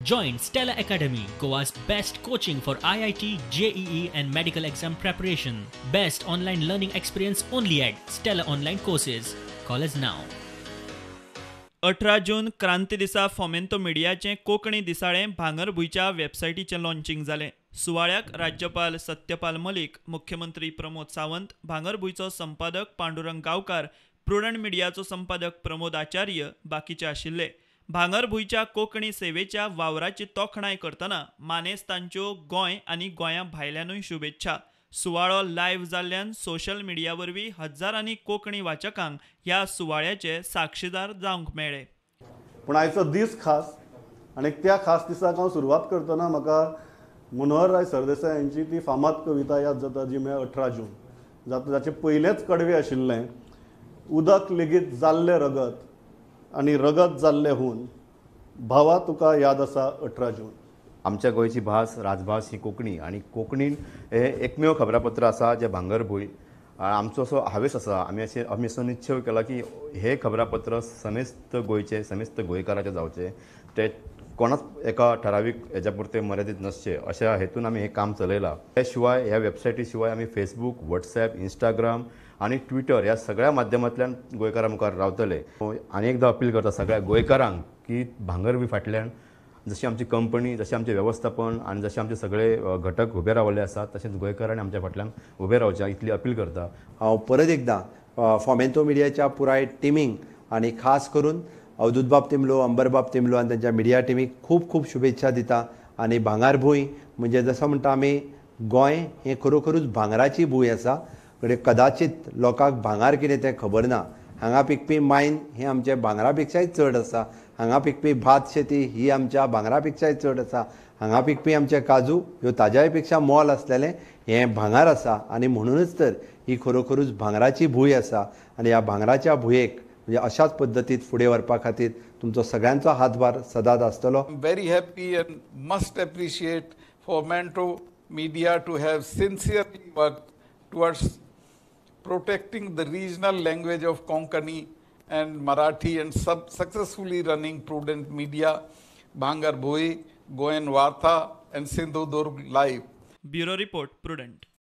Join Stella Academy, Goa's best coaching for IIT, JEE and medical exam preparation. Best online learning experience only at Stella Online Courses. Call us now. 18 जून क्रांती दिसा फोमेंतो मिडियाचें कोंकणी दिसाळें भांगरभूंयच्या वेबसायटीचें launching जालें. सुवाळ्याक राज्यपाल सत्यपाल मलीक, मुख्यमंत्री प्रमोद सावंत, भांगरभूंयचो संपादक पांडुरंग गांवकार, prudent मिडियाचो संपादक प्रमोद आचार्य बाकीचे आशिल्ले. भांगरभूंयच्या कोंकणी सेवेच्या वावराची तोखणाय करतना मानेस्तांच्यो गोंय आनी गोंया भायल्यानूय शुभेच्छा. सुवाळो लायव्ह जाल्ल्यान सोशल मिडिया वरवीं हजारांनी कोंकणी वाचकांक ह्या सुवाळ्याचे साक्षीदार जावंक मेळ्ळे. पूण आयचो दीस खास आनी त्या खास दिसाक हांव सुरवात करतना म्हाका मनोहरराय सरदेसाय हांची ती फामाद कविता याद जाता, जी म्हळ्यार 18 जून जाता, जाचें पयलेंच कडवें आशिल्लें उदक लेगीत जाल्लें रगत आनी रगत जाल्लें हून, भावा तुका याद आसा 18 जून. आमच्या गोंयची भास राजभास ही कोंकणी आनी कोंकणीन हें एकमेव खबरापत्र आसा जें भांगरभूंय. आमचो असो हावेस आसा, आमी असो निश्चय केला की हें खबरापत्र समेस्त गोंयचें, समेस्त गोंयकाराचें जावचें, तें कोणाच एका ठरावीक हेज्या पुरतें मर्यादीत नासचें अशा हेतून आमी हें काम चलयलां. त्या शिवाय ह्या वेबसायटी शिवाय आमी फेसबूक, व्हॉट्सॅप, इंस्टाग्राम आनी ट्विटर ह्या सगळ्या माध्यमांतल्यान गोंयकारां मुखार रावतले. आनी एकदां अपील करता सगळ्या गोंयकारांक की भांगरभूंय फाटल्यान जशी आमची कंपनी, जशें आमचें वेवस्थापन आनी जशे आमचे सगळे घटक उबे रावले आसात तशेंच गोंयकारांनी आमच्या फाटल्यान उबे रावचें इतली अपील करता. हांव परत एकदां फोमेंतो मिडियाच्या पुराय टिमींक आनी खास करून अवधूतबाब तिमलो, अंबरबाब तिमलो आनी तांच्या मिडिया टिमीक खूब खूब शुभेच्छा दिता. आनी भांगरभूंय म्हणजे जसो म्हणटा आमी, गोंय हें खरोखरूच भांगराची भूंय आसा. घडये कदाचीत लोकांक भांगर कितें तें खबर ना. हांगा पिकपी मायन हें आमच्या भांगरा पेक्षाय चड आसा, हांगा पिकपी भात शेती ही आमच्या भांगरा पेक्षाय चड आसा, हांगा पिकपी आमचे काजू ह्यो ताज्याय पेक्षा मोल आसलेलें हें भांगर आसा. आनी म्हणूनच तर ही खरोखरूच भांगराची भूंय आसा आनी ह्या भांगराच्या भुंयेक म्हणजे अशाच पद्दतीत फुडें व्हरपा खातीर तुमचो सगळ्यांचो हातभार सदांच आसतलो. Very happy and must appreciate Fomento Media to have sincerely worked towards protecting the regional language of Konkani and Marathi and successfully running Prudent Media, Bhangarbhui, Goan Vartha and Sindhudurg Live. Bureau Report, Prudent.